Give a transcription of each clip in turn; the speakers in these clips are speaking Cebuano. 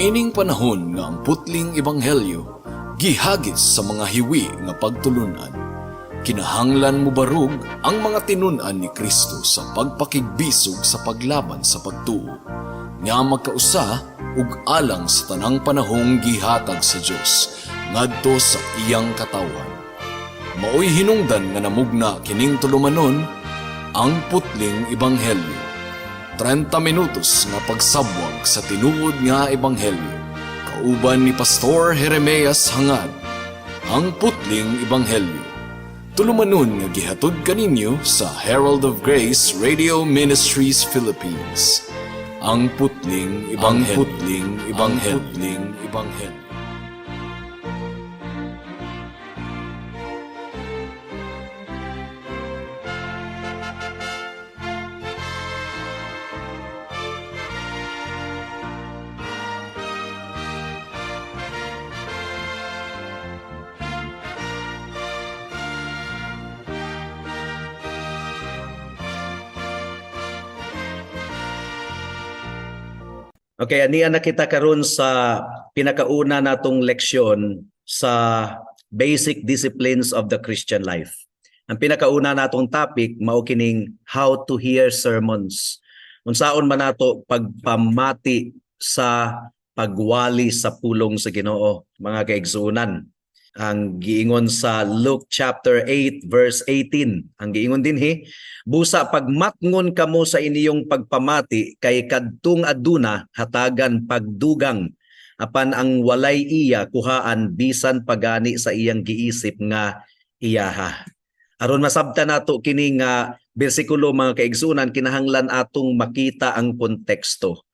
Niining panahon nga ang putling ebanghelyo gihagis sa mga hiwi nga pagtulunan, kinahanglan mobarog ang mga tinun-an ni Kristo sa pagpakigbisog sa paglaban sa pagtuo nga magkausa ug alang sa tanang panahong gihatag sa Dios ngadto sa iyang katawhan. Maoy hinungdan nga namugna kining tulumanon, Ang Putling Ebanghelyo. 30 minutos nga pagsabwag sa tinuod nga ebanghelyo. Kauban ni Pastor Jeremias Hangad. Ang Putling Ebanghelyo. Tulumanon nga gihatod kaninyo sa Herald of Grace Radio Ministries Philippines. Ang Putling Ebanghelyo. Ang Putling Ebanghelyo. Putling Ebanghelyo. Okay, ania na kita karon sa pinakauna natong leksyon sa Basic Disciplines of the Christian Life. Ang pinakauna natong topic mao kining how to hear sermons. Unsaon man nato pagpamati sa pagwali sa pulong sa Ginoo, mga kaigsuonan? Ang giingon sa Luke chapter 8 verse 18. Ang giingon dinhi, "Busa pagmatngon kamo sa inyong pagpamati kay kadtong aduna hatagan pagdugang, apan ang walay iya kuhaan bisan pagani sa iyang giisip nga iyaha." Aron masabtan nato kini nga bersikulo, mga kaigsunan, kinahanglan atong makita ang konteksto.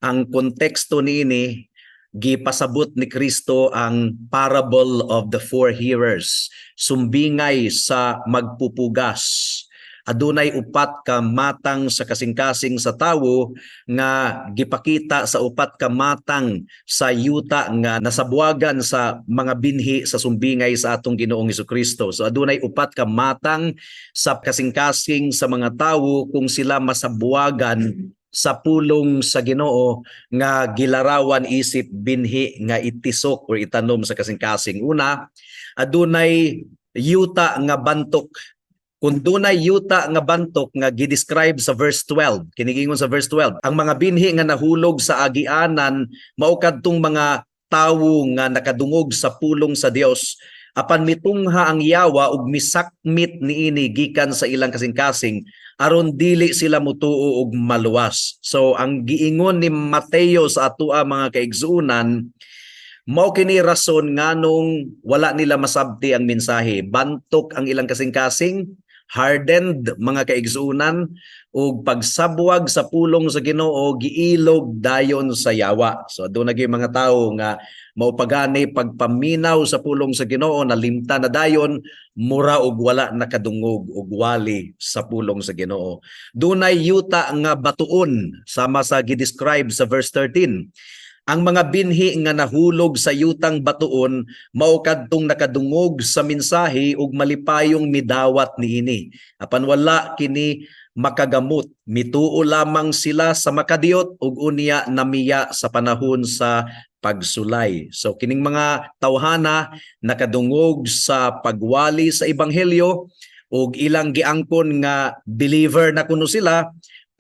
Ang konteksto niini, gipasabot ni Kristo ang parable of the four hearers, sumbingay sa magpupugas. Adunay upat ka matang sa kasing-kasing sa tawo nga gipakita sa upat ka matang sa yuta nga nasabwagan sa mga binhi sa sumbingay sa atong Ginoong Kristo. So adunay upat ka matang sa kasing-kasing sa mga tawo kung sila masabwagan sa pulong sa Ginoo nga gilarawan isip binhi nga itisok or itanom sa kasing-kasing. Una, adunay yuta nga bantok. Kung dunay yuta nga bantok nga gidescribe sa verse 12, kini giingon sa verse 12, ang mga binhi nga nahulog sa agianan mao kadtong mga tawo nga nakadungog sa pulong sa Dios, apan mitungha ang yawa ug misakmit niini gikan sa ilang kasing-kasing aron dili sila mutuo og maluwas. So ang giingon ni Mateo sa atoa, mga kaigsuonan, mao kini rason nganong wala nila masabti ang mensahe. Bantok ang ilang kasing-kasing, hardened, mga kaigsuonan, ug pagsabwag sa pulong sa Ginoo giilog dayon sa yawa. So aduna gyud mga tawo nga mao pagani pagpaminaw sa pulong sa Ginoo, nalimta na dayon, mura og wala nakadungog og wali sa pulong sa Ginoo. Dunay yuta nga batuon sama sa gidescribe sa verse 13. Ang mga binhi nga nahulog sa yutang batuon mao kadtong nakadungog sa mensahe ug malipayong midawat niini. Apan wala kini makagamot. Mituo lamang sila sa makadiot ug unya namiya sa panahon sa pagsulay. So kining mga tawhana nakadungog sa pagwali sa ebanghelyo ug ilang giangkon nga believer na kuno sila,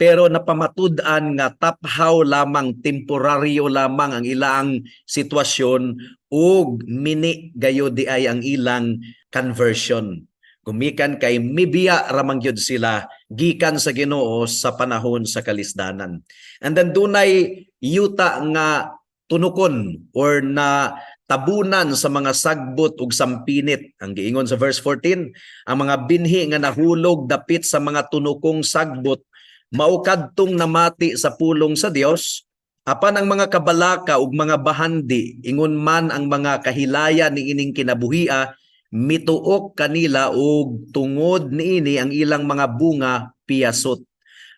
pero napamatud-an nga taphaw lamang, temporaryo lamang ang ilang sitwasyon ug mini gayud di ay ang ilang conversion. Gumikan kay mibiya ramang gyud sila gikan sa Ginoo sa panahon sa kalisdanan. And then dunay yuta nga tunukon or na tabunan sa mga sagbot ug sampinit. Ang giingon sa verse 14, ang mga binhi nga nahulog dapit sa mga tunukong sagbot mao kadtong namati sa pulong sa Dios, apan ang mga kabalaka ug mga bahandi, ingon man ang mga kahilaya niining kinabuhia, mituok kanila ug tungod niini ang ilang mga bunga piyasot.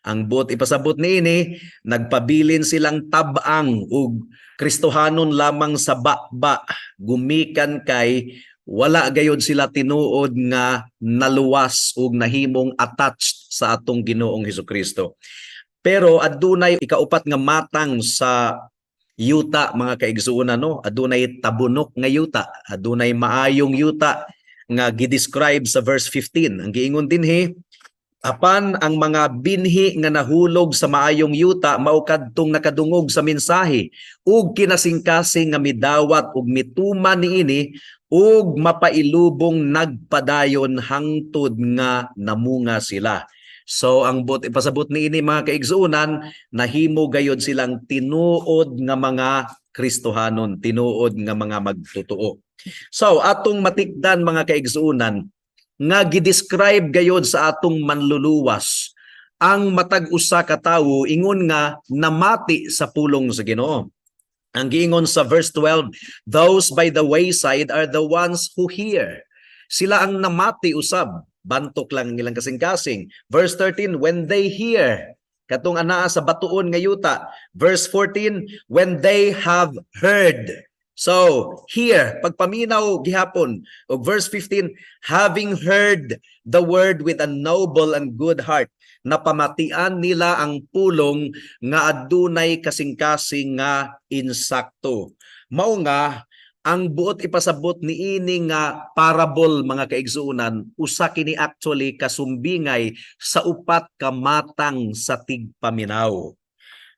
Ang buot ipasabot niini, nagpabilin silang tabang ug Kristohanon lamang sa baba, gumikan kay wala gayod sila tinuod nga naluwas ug nahimong attached sa atong Ginoong Hesukristo. Pero adunay ikaupat nga matang sa yuta, mga kaigsuonan, no? Adunay tabunok nga yuta, adunay maayong yuta nga gi-describe sa verse 15. Ang giingon dinhi, apan ang mga binhi nga nahulog sa maayong yuta mao kadtong nakadungog sa mensahe ug kinasingkasing nga midawat ug mituman niini ug mapailubong nagpadayon hangtod nga namunga sila. So ang buot ipasabot niini, mga kaigsuonan, nahimo gayod silang tinuod nga mga Kristohanon, tinuod nga mga magtotoo. So atong matikdan, mga kaigsuonan, nga gi-describe gayod sa atong Manluluwas ang matag usa ka tawo ingon nga namati sa pulong sa Ginoo. Ang giingon sa verse 12, those by the wayside are the ones who hear. Sila ang namati usab, bantok lang ang ilang kasing-kasing. Verse 13, when they hear, katong anaa sa batuon nga yuta. Verse 14, when they have heard. So, here, pagpaminaw gihapon. Og verse 15, having heard the word with a noble and good heart, napamatian nila ang pulong nga adunay kasing-kasing nga insakto. Mao nga ang buot ipasabot niini nga parable, mga kaigsuonan, usa kini actually kasumbingay sa upat ka matang sa tigpaminaw.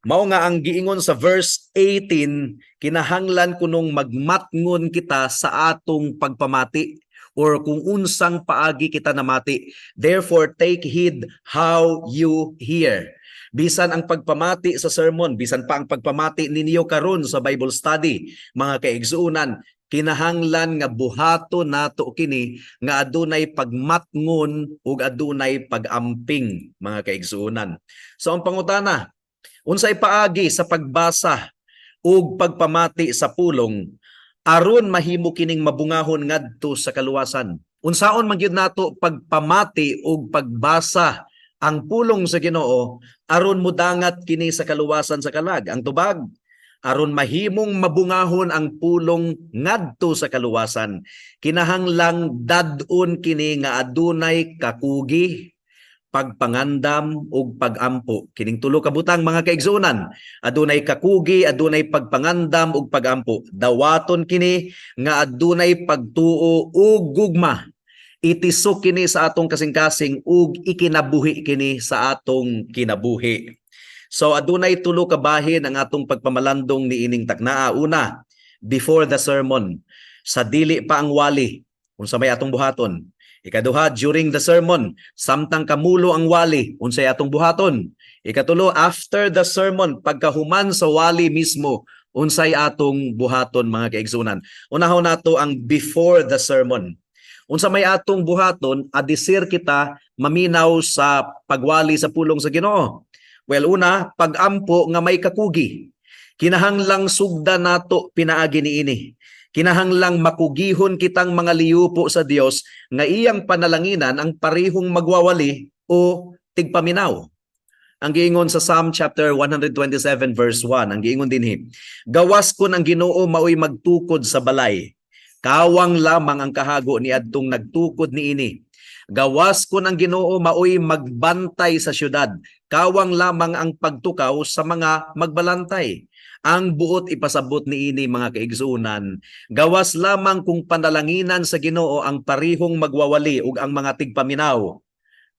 Mao nga ang giingon sa verse 18, kinahanglan kunong magmatngon kita sa atong pagpamati or kung unsang paagi kita namati. Therefore, take heed how you hear. Bisan ang pagpamati sa sermon, bisan pa ang pagpamati ninyo karon sa Bible study, mga kaigsuonan, kinahanglan nga buhaton nato kini nga adunay pagmatngon ug adunay pagamping, mga kaigsuonan. So ang pangutana, unsay paagi sa pagbasa ug pagpamati sa pulong aron mahimo kining mabungahon ngadto sa kaluwasan? Unsaon man gyud nato pagpamati ug pagbasa ang pulong sa Ginoo aron mudangat kini sa kaluwasan sa kalag? Ang tubag, aron mahimong mabungahon ang pulong ngadto sa kaluwasan, kinahanglang dad-on kini nga adunay kakugi, pagpangandam ug pagampo. Kining tulo ka butang, mga kaigsuonan, adunay kakugi, adunay pagpangandam ug pagampo. Dawaton kini nga adunay pagtuo ug gugma. Itisok kini sa atong kasing-kasing ug ikinabuhi kini sa atong kinabuhi. So adunay tulo ka bahin ang atong pagpamalandong niining taknaa. Una, before the sermon, sa dili pa ang wali, unsa may atong buhaton? Ikaduha, during the sermon, samtang kamulo ang wali, unsay atong buhaton? Ikatulo, after the sermon, pagkahuman sa wali mismo, unsay atong buhaton, mga kaigsuonan? Unahon nato ang before the sermon. Unsa may atong buhaton adisir kita maminaw sa pagwali sa pulong sa Ginoo? Well, una, pagampo nga may kakugi. Kinahanglang sugda nato pinaagi niini. Kinahanglang makugihon kitang mga liyupo sa Dios nga iyang panalanginan ang parihong magwawali o tigpaminaw. Ang giingon sa Psalm chapter 127 verse 1, ang giingon dinhi, "Gawas kon ang Ginoo maoy magtukod sa balay, kawang lamang ang kahago ni adtong nagtukod niini. Gawas kon ang Ginoo maoy magbantay sa syudad, kawang lamang ang pagtukaw sa mga magbalantay." Ang buot ipasabot niini, mga kaigsuonan, gawas lamang kung panalanginan sa Ginoo ang parihong magwawali ug ang mga tigpaminaw,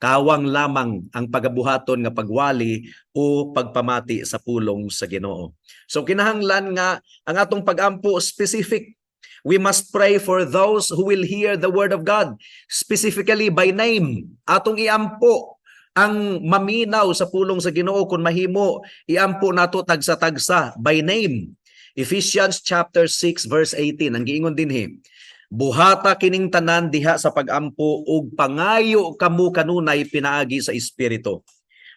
kawang lamang ang pagabuhaton nga pagwali o pagpamati sa pulong sa Ginoo. So kinahanglan nga ang atong pagampo specific. We must pray for those who will hear the word of God, specifically by name. Atong iampo ang maminaw sa pulong sa Ginoo. Kung mahimo, iampo nato tagsa-tagsa by name. Ephesians chapter 6 verse 18, ang giingon dinhi, "Buhata kining tanan diha sa pagampo ug pangayo kamo kanunay pinaagi sa Espiritu.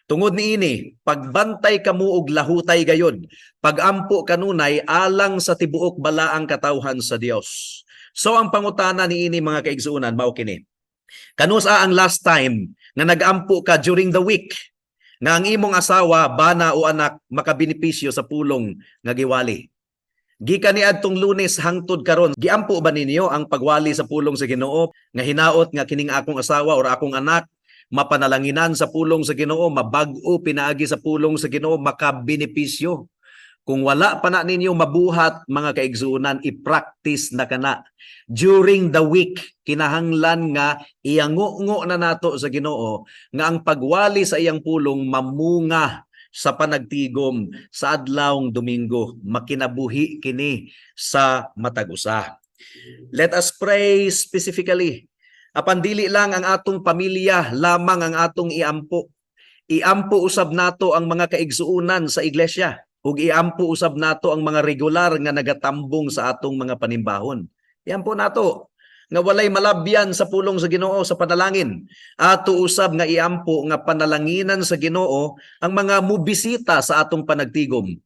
Tungod niini, pagbantay kamo og lahutay gayod. Pagampo kanunay alang sa tibuok balaang katawhan sa Dios." So ang pangutana niini, mga kaigsuonan, mao kini. Kanus-a ang last time nga nagampo ka during the week nga ang imong asawa, bana o anak makabenepisyo sa pulong nga giwali? Gikan niadtong Lunes hangtod karon, giampo ba ninyo ang pagwali sa pulong sa Ginoo nga hinaot nga kining akong asawa or akong anak mapanalanginan sa pulong sa Ginoo, mabag-o pinaagi sa pulong sa Ginoo, makabenepisyo? Kung wala pa na ninyo mabuhat, mga kaigsuonan, i-practice na kana. During the week, kinahanglan nga iango-ngo na nato sa Ginoo nga ang pagwali sa iyang pulong mamunga sa panagtigom sa adlawng Domingo. Makinabuhi kini sa matag usa. Let us pray specifically. Apan dili lang ang atong pamilya lamang ang atong iampo. Iampo usab nato ang mga kaigsuonan sa iglesia ug iampo usab nato ang mga regular nga nagatambong sa atong mga panimbahon. Iampo nato nga walay malabyan sa pulong sa Ginoo sa panalangin. Ato usab nga iampo nga panalanginan sa Ginoo ang mga mubisita sa atong panagtigom.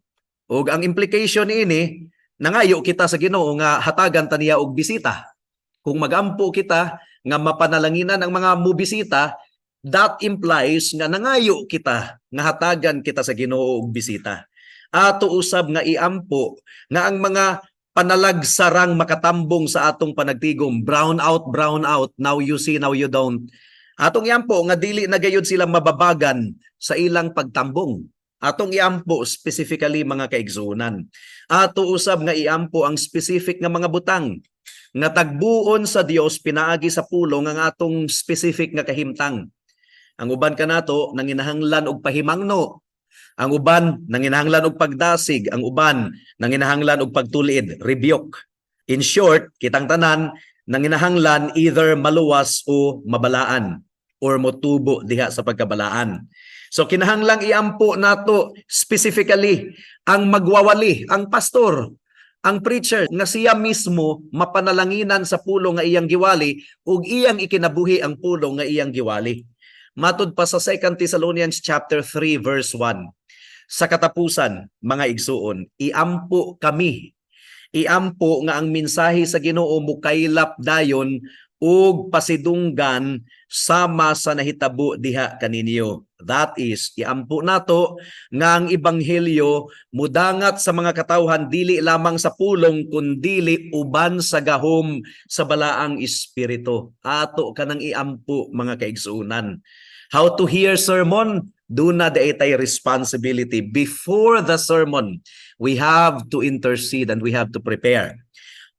Ug ang implication niini, nangayo kita sa Ginoo nga hatagan ta niya og bisita. Kung magampo kita nga mapanalanginan ang mga mubisita, that implies nga nangayo kita nga hatagan kita sa Ginoo og bisita. Ato usab nga iampo nga ang mga panalagsarang makatambong sa atong panagtigom, brown out, brown out, now you see, now you don't. Atong iampo nga dili na gayud sila mababagan sa ilang pagtambong. Atong iampo specifically, mga kaigsuonan. Ato usab nga iampo ang specific nga mga butang nga tagbuon sa Dios pinaagi sa pulong ang atong specific nga kahimtang. Ang uban kanato nanginahanglan og pahimangno. Ang uban nanginahanglan og pagdasig, ang uban nanginahanglan og pagtulid, rebuke. In short, kitang tanan nanginahanglan either maluwas o mabalaan or motubo diha sa pagkabalaan. So kinahanglang iampo nato specifically ang magwawali, ang pastor, ang preacher, nga siya mismo mapanalanginan sa pulong nga iyang giwali ug iyang ikinabuhi ang pulong nga iyang giwali. Matud pa sa 2 Thessalonians chapter 3 verse 1. Sa katapusan, mga igsuon, iampo kami. Iampo nga ang mensahe sa Ginoo mukaylap dayon ug pasidunggan sama sa nahitabo diha kaninyo. That is, iampo nato nga ang ebanghelyo mudangat sa mga katawhan dili lamang sa pulong kundili uban sa gahom sa Balaang Espiritu. Ato kanang iampo, mga kaigsuonan. How to hear sermon? Duna diay tay responsibility. Before the sermon, we have to intercede and we have to prepare.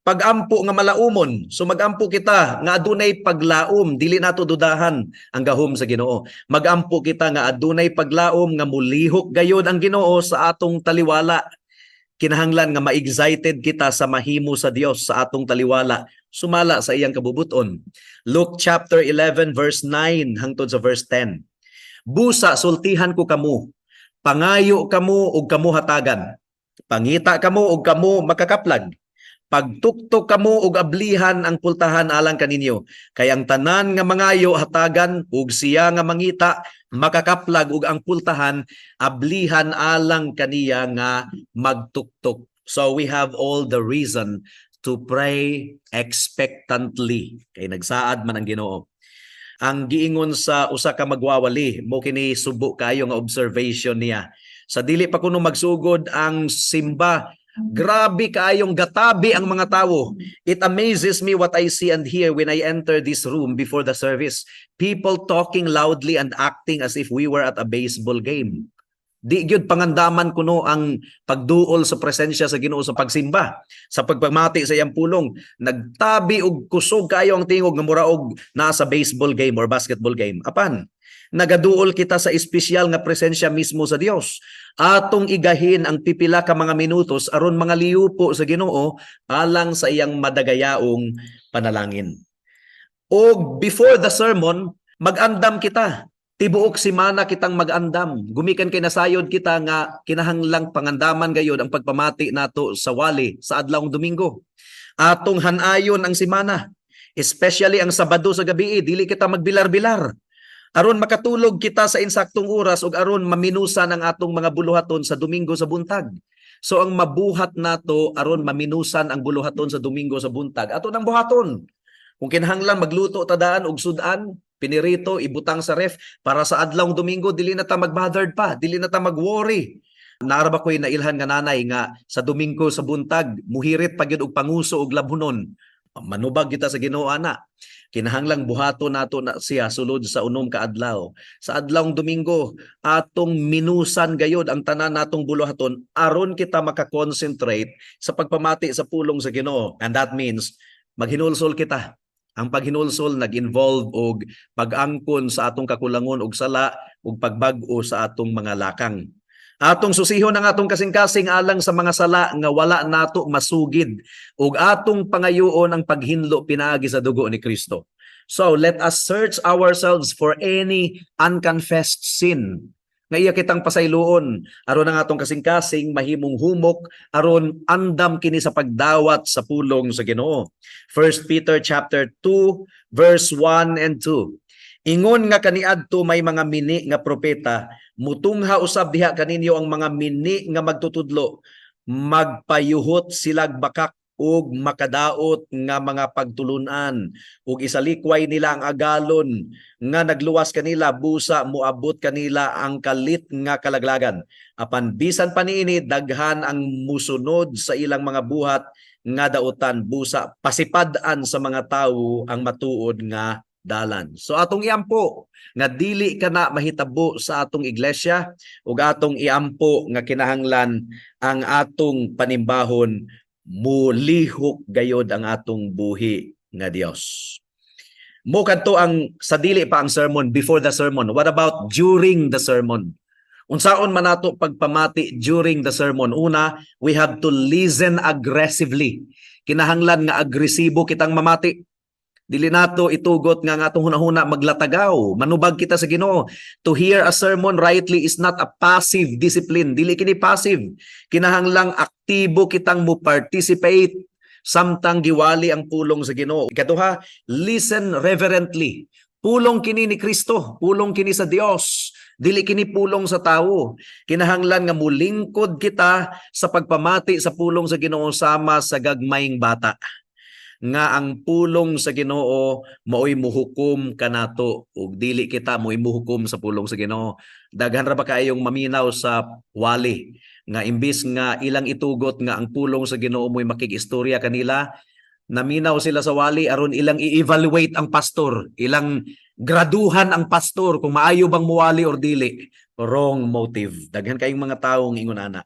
Pagampo nga malaumon. So magampo kita nga adunay paglaom, dili nato dudahan ang gahom sa Ginoo. Magampo kita nga adunay paglaom nga mulihok gayod ang Ginoo sa atong taliwala. Kinahanglan nga ma-excited kita sa mahimo sa Dios sa atong taliwala sumala sa iyang kabubuton. Luke chapter 11 verse 9 hangtod sa verse 10. Busa sultihan ko kamo, pangayo kamo ug kamo hatagan. Pangita kamo ug kamo makakaplag. Pagtuktok kamo ug ablihan ang pultahan alang kaninyo. Kay ang tanan nga mangayo hatagan, ug siya nga mangita makakaplag, ug ang pultahan ablihan alang kaniya nga magtuktok. So we have all the reason to pray expectantly kay nagsaad man ang Ginoo. Ang giingon sa usa ka magwawali, mo kini subo kayo nga observation niya. Sa dili pa kuno magsugod ang simba, grabe kaayong gatabi ang mga tawo. "It amazes me what I see and hear when I enter this room before the service. People talking loudly and acting as if we were at a baseball game." Di gyud pangandaman kuno ang pagduol sa presensya sa Ginoo sa pagsimba, sa pagpamati sa iyang pulong. Nagtabi og kusog kayo ang tingog nga mura og nasa baseball game or basketball game. Apan nagaduol kita sa espesyal nga presensya mismo sa Dios. Atong igahin ang pipila ka mga minutos aron mga liupo sa Ginoo alang sa iyang madagayaong panalangin. Og before the sermon, mag-andam kita. Tibuok simana kitang mag-andam. Gumikan kay nasayod kita nga kinahanglang pangandaman gayod ang pagpamati nato sa wali sa adlawng Domingo. Atong hanayon ang simana, especially ang Sabado sa gabi, dili kita magbilar-bilar. Aron makatulog kita sa insaktong oras ug aron maminusan ang atong mga buluhaton sa Domingo sa buntag. So ang mabuhat nato aron maminusan ang buluhaton sa Domingo sa buntag, ato nang buhaton. Kung kinahanglan magluto ta daan og sudan, pinirito, ibutang sa ref para sa adlawng Domingo dili na ta mag-bothered pa, dili na ta mag-worry. Naa ra ba ko'y nailhan nga nanay nga sa Domingo sa buntag muhirit pa gyud og panguso og labhunon. Manubag kita sa Ginoo ana. Kinahanglang buhaton nato na siya sulod sa 6 ka adlaw. Sa adlawng Domingo, atong minusan gayod ang tanan natong buluhaton aron kita maka-concentrate sa pagpamati sa pulong sa Ginoo. And that means maghinulsol kita. Ang paghinulsol nag-involve og pag-angkon sa atong kakulangon og sala ug pagbag-o sa atong mga lakang. Atong susihon ang atong kasing-kasing alang sa mga sala nga wala nato masugid ug atong pangayoon ang paghinlo pinaagi sa dugo ni Kristo. So let us search ourselves for any unconfessed sin nga iya kitang pasayloon aron ang atong kasing-kasing mahimong humok aron andam kini sa pagdawat sa pulong sa Ginoo. 1 Peter chapter 2 verse 1 and 2. Ingon nga kaniadto may mga mini nga propeta, mutungha usab diha kaninyo ang mga mini nga magtutudlo. Magpayuhot silag bakak ug makadaot nga mga pagtulunan ug isalikway nila ang agalon nga nagluwas kanila, busa moabot kanila ang kalit nga kalaglagan. Apan bisan pa niini, daghan ang musunod sa ilang mga buhat nga dautan, busa pasipad-an sa mga tawo ang matuod nga dalan. So atong iampo nga dili kana mahitabo sa atong iglesia ug atong iampo nga kinahanglan ang atong panimbahon mulihok gayod ang atong buhi nga Dios. Mo kadto ang sa dili pa ang sermon, before the sermon. What about during the sermon? Unsaon man nato pagpamati during the sermon? Una, we have to listen aggressively. Kinahanglan nga agresibo kitang mamati. Dili nato itugot nga ang atong hunahuna maglatagaw, manubag kita sa Ginoo. To hear a sermon rightly is not a passive discipline. Dili kini passive. Kinahanglang aktibo kitang mo participate samtang giwali ang pulong sa Ginoo. Ikaduha, listen reverently. Pulong kini ni Kristo, pulong kini sa Dios. Dili kini pulong sa tawo. Kinahanglan nga mulingkod kita sa pagpamati sa pulong sa Ginoo sama sa gagmayng bata nga ang pulong sa Ginoo maoy muhukom kanato ug dili kita mo'y muhukom sa pulong sa Ginoo. Daghan ra ba kaayong maminaw sa wali nga imbis nga ilang itugot nga ang pulong sa Ginoo mo'y makig-istorya kanila, naminaw sila sa wali aron ilang i-evaluate ang pastor, ilang graduhan ang pastor kung maayo bang muwali or dili. Wrong motive. Daghan kayong mga tawo ingon ana.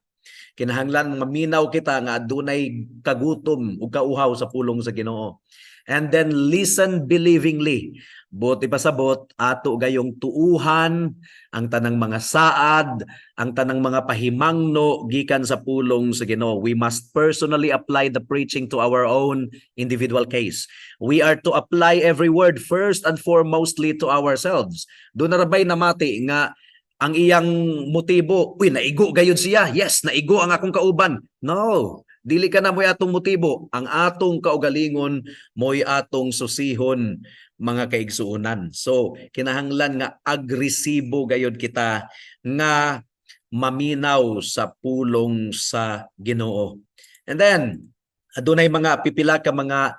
Kinahanglan maminaw kita nga adunay kagutom ug kauhaw sa pulong sa Ginoo. And then listen believingly. Buot ipasabot, ato gayong tuuhan ang tanang mga saad, ang tanang mga pahimangno gikan sa pulong sa Ginoo. We must personally apply the preaching to our own individual case. We are to apply every word first and foremostly to ourselves. Duna ra bay namati nga ang iyang motibo, "Uy, naigo gayud siya. Yes, naigo ang akong kauban." No, dili kana mo'y atong motibo. Ang atong kaugalingon mo'y atong susihon, mga kaigsuonan. So, kinahanglan nga agresibo gayud kita nga maminaw sa pulong sa Ginoo. And then, adunay mga pipila ka mga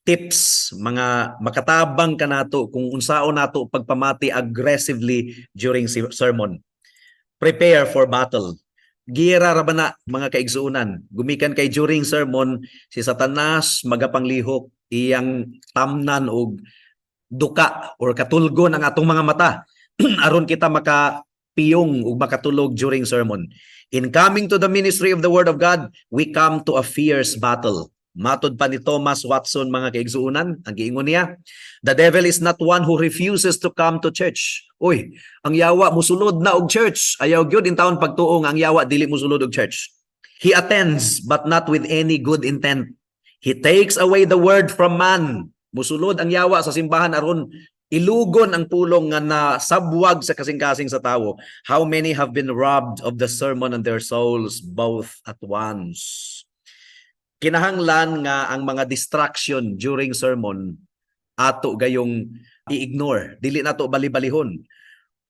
tips, mga makatabang kanato kung unsaon nato pagpamati aggressively during sermon. Prepare for battle. Gira ra ba na, mga kaigsuonan? Gumikan kay during sermon, si Satanas magapanglihok, iyang tamnan og duka or katulgon ang atong mga mata aron kita makapiyong ug makatulog during sermon. In coming to the ministry of the Word of God, we come to a fierce battle. Matod pa ni Thomas Watson, mga kaigsuonan, ang giingon niya, "The devil is not one who refuses to come to church." Uy, ang yawa musulod na og church. Ayaw gyud intawon pagtuo nga ang yawa dili musulod og church. "He attends but not with any good intent. He takes away the word from man." Musulod ang yawa sa simbahan aron ilugon ang pulong nga nasabwag sa kasing-kasing sa tawo. "How many have been robbed of the sermon and their souls both at once?" Kinahanglan nga ang mga distraction during sermon ato gayong i-ignore, dili nato bali-balihon.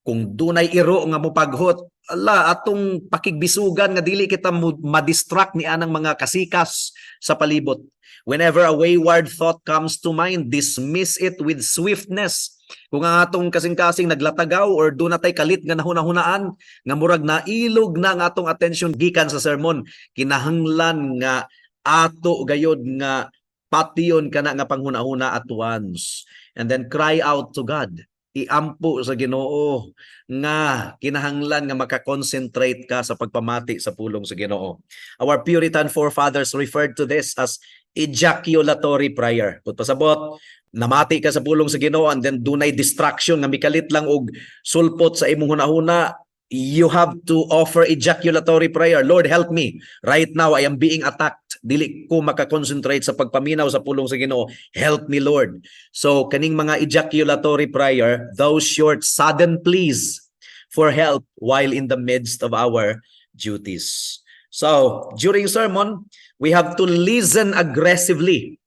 Kung dunay iro nga mopaghot, ala, atong pakigbisugan nga dili kita ma-distract ni anang mga kasikas sa palibot. Whenever a wayward thought comes to mind, dismiss it with swiftness. Kung ang atong kasing-kasing naglatagaw or duna tay kalit nga nahuna-hunaan nga murag nailog na ang atong attention gikan sa sermon, kinahanglan nga ato gayod nga Patyon kana nga panghuna-huna at once and then cry out to God. Iampo sa Ginoo nga kinahanglan nga maka-concentrate ka sa pagpamati sa pulong sa Ginoo. Our Puritan forefathers referred to this as ejaculatory prayer. Kung pasabot, namati ka sa pulong sa Ginoo and then dunay distraction nga mikalit lang og sulpot sa imong hunahuna, you have to offer ejaculatory prayer. "Lord, help me. Right now, I am being attacked. Dili ko makakonsentrate sa pagpaminaw sa pulong sa Ginoo. Help me, Lord." So, kaning mga ejaculatory prayer, those short, sudden pleas for help while in the midst of our duties. So, during sermon, we have to listen aggressively.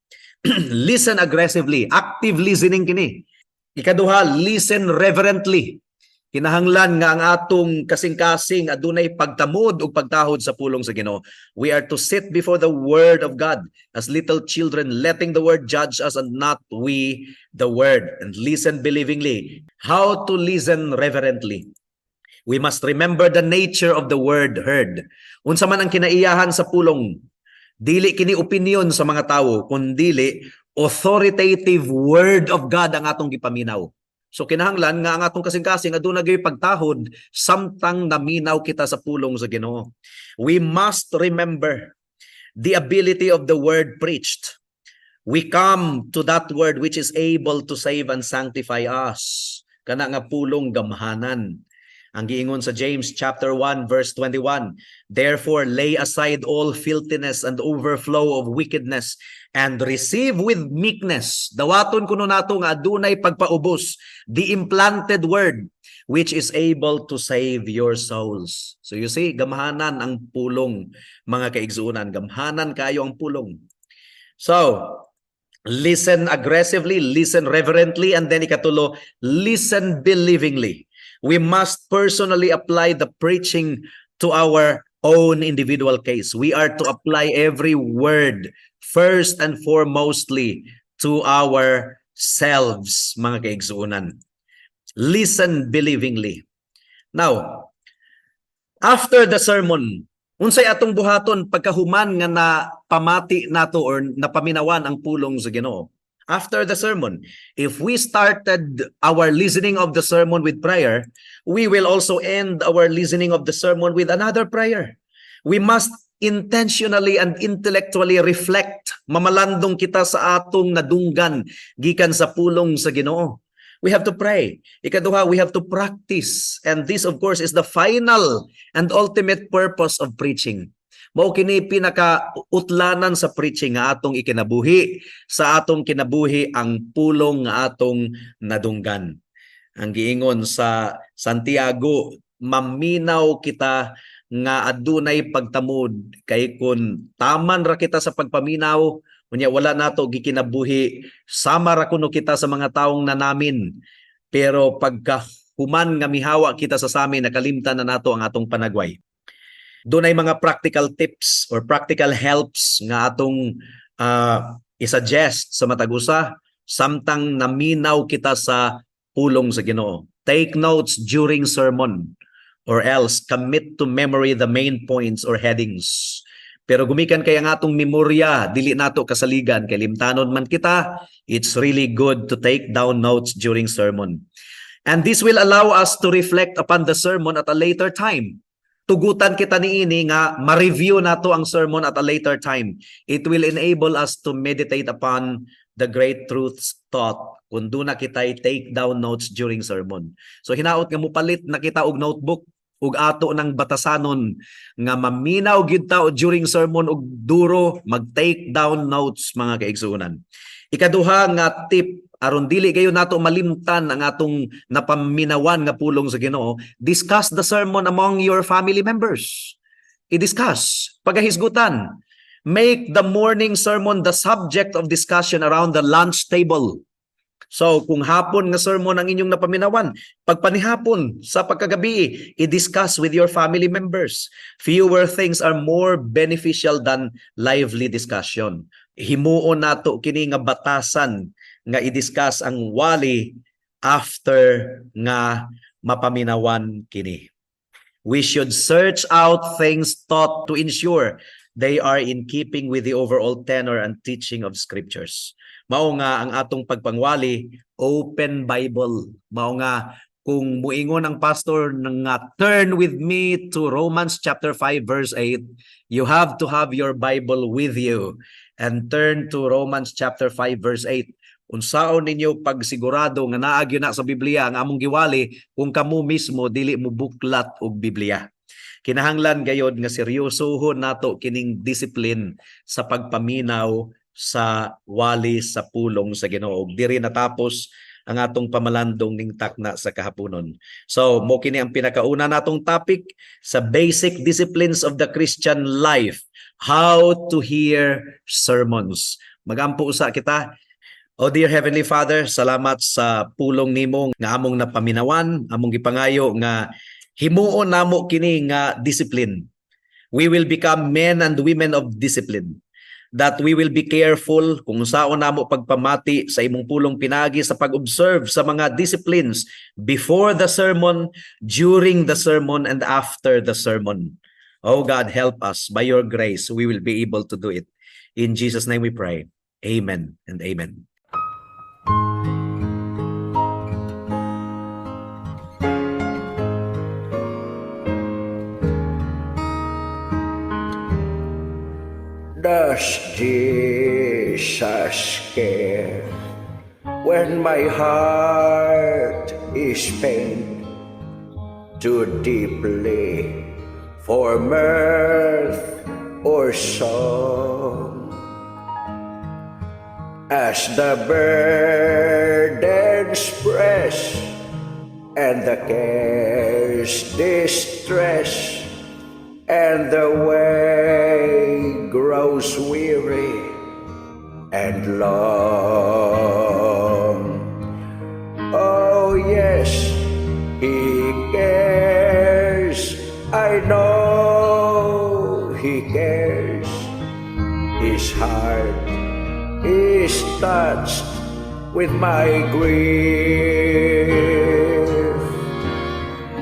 Listen aggressively. Active listening kini. Ikaduha, listen reverently. Kinahanglan nga ang atong kasing-kasing adunay pagtamod ug pagtahod sa pulong sa Ginoo. We are to sit before the word of God as little children, letting the word judge us and not we the word. And listen believingly. How to listen reverently? We must remember the nature of the word heard. Unsa man ang kinaiyahan sa pulong, dili kini opinion sa mga tawo, kundili authoritative word of God ang atong gipaminaw. So kinahanglan nga ang atong kasing-kasing aduna gyud pagtahod samtang naminaw kita sa pulong sa Ginoo. We must remember the ability of the word preached. We come to that word which is able to save and sanctify us. Kana nga pulong gamhanan. Ang giingon sa James chapter 1 verse 21, "Therefore lay aside all filthiness and overflow of wickedness and receive with meekness." Dawaton kuno nato nga adunay pagpaubos, the implanted word which is able to save your souls. So you see, gamhanan ang pulong, mga kaigsuonan, gamhanan kayo ang pulong. So, listen aggressively, listen reverently, and then ikatulo, listen believingly. We must personally apply the preaching to our own individual case. We are to apply every word first and foremostly to ourselves, mga kaigsuonan. Listen believingly. Now, after the sermon, unsay atong buhaton pagkahuman nga na pamati nato or napaminawan ang pulong sa Ginoo? After the sermon, if we started our listening of the sermon with prayer, we will also end our listening of the sermon with another prayer. We must intentionally and intellectually reflect. Mamalandong kita sa atong nadunggan gikan sa pulong sa Ginoo. We have to pray. Ikaduha, we have to practice. And this, of course, is the final and ultimate purpose of preaching. Mao kini pinaka utlanan sa preaching nga atong ikinabuhi sa atong kinabuhi ang pulong nga atong nadunggan. Ang giingon sa Santiago, maminaw kita nga adunay pagtamod, kay kun taman ra kita sa pagpaminaw unya wala nato gikinabuhi, sama ra kuno kita sa mga taong nanamin, pero pagka human nga mihawa kita sa samin, nakalimtan na nato ang atong panagway. Dunay mga practical tips or practical helps nga atong i-suggest sa matag usa samtang naminaw kita sa pulong sa Ginoo. Take notes during sermon or else commit to memory the main points or headings. Pero gumikan kay ang atong memorya, dili nato kasaligan kay limtanon man kita, it's really good to take down notes during sermon. And this will allow us to reflect upon the sermon at a later time. Tugutan kita niini nga ma-review nato ang sermon at a later time. It will enable us to meditate upon the great truths taught kung duna kita'y take down notes during sermon. So hinaot nga mupalit na kita og notebook ug ato ng batasanon nga maminaw gyud ta during sermon ug duro mag-take down notes, mga kaigsuonan. Ikaduha nga tip aron dili kayo nato malimtan ang atong napaminawan nga pulong sa Ginoo, discuss the sermon among your family members. I-discuss, pagahisgutan. Make the morning sermon the subject of discussion around the lunch table. So, kung hapon nga sermon ang inyong napaminawan, pagpanihapon sa pagkagabi, i-discuss with your family members. Fewer things are more beneficial than lively discussion. Himuon nato kini nga batasan nga i-discuss ang wali after nga mapaminawan kini. We should search out things taught to ensure They are in keeping with the overall tenor and teaching of scriptures. Mao nga ang atong pagpangwali, open Bible. Mao nga kung muingon ang pastor nga, "Turn with me to Romans chapter 5 verse 8," you have to have your Bible with you and turn to Romans chapter 5 verse 8. Unsaon ninyo pagsigurado nga naa gyud na sa Biblia ang among giwali kung kamo mismo dili mo buklat og Biblia? Kinahanglan gayod nga seryosohon nato kining discipline sa pagpaminaw sa wali sa pulong sa Ginoo. Diri natapos ang atong pamalandong ning takna sa kahaponon. So, mo kini ang pinakauna natong topic sa basic disciplines of the Christian life, how to hear sermons. Magampo usa kita. Oh dear Heavenly Father, salamat sa pulong nimo nga among napaminawan, among gipangayo nga himuon namo kini nga discipline. We will become men and women of discipline, that we will be careful kung unsaon namo pagpamati sa imong pulong pinagi sa pag-observe sa mga disciplines before the sermon, during the sermon, and after the sermon. Oh God, help us. By your grace, we will be able to do it. In Jesus' name we pray. Amen and amen. Does Jesus care when my heart is pained too deeply for mirth or song? As the burdens press and the cares distress and the way grows weary and long. Oh, yes, He cares. I know He cares. His heart is touched with my grief.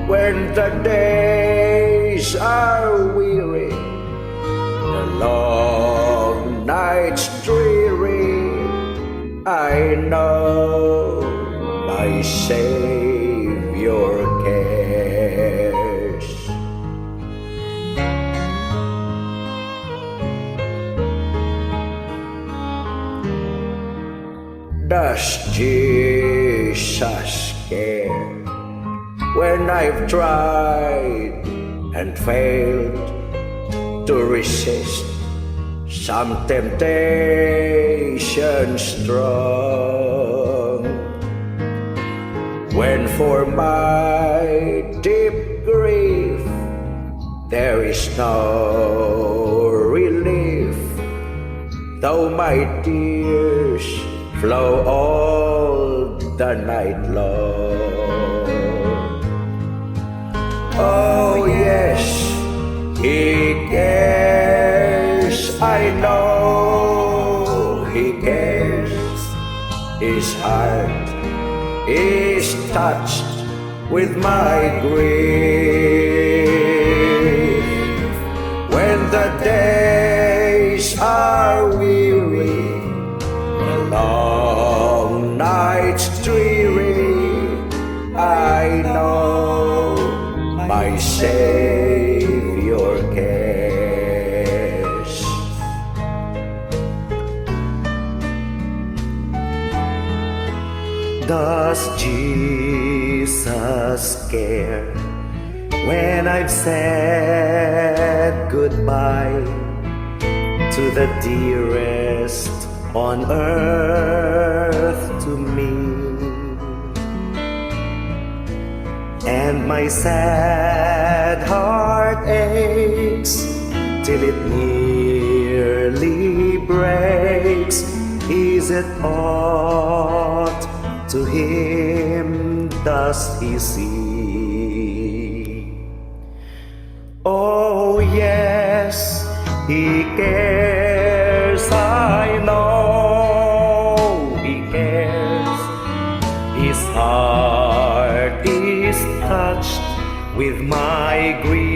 When the days are weary, the long nights dreary, I know my Savior cares. Does Jesus care when I've tried and failed to resist some temptation strong? When for my deep grief there is no relief, though my tears flow all the night long. Oh yes, He cares. I know He cares. His heart is touched with my grief. When the days are weary, the long nights dreary, I know my Savior cares. Does Jesus care when I've said goodbye to the dearest on earth to me? And my sad heart aches till it nearly breaks. Is it aught to Him? Does He see? Oh yes, He cares. I know He cares. His heart is touched with my grief.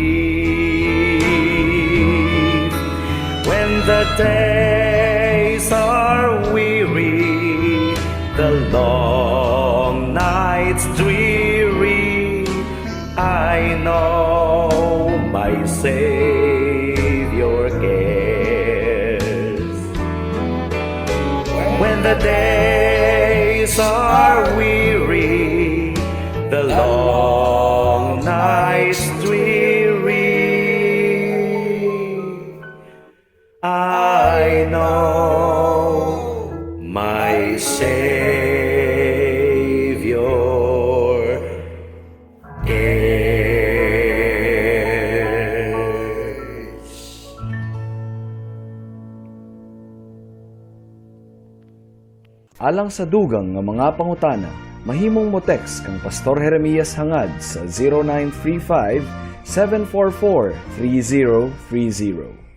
When the days are weary, the long nights dreary, I know my Savior cares. When the days are weary, the long nights dreary, I know my Savior cares. Alang sa dugang nga mga pangutana, mahimong mo text kang Pastor Jeremias Hangad sa 0935 744 3030.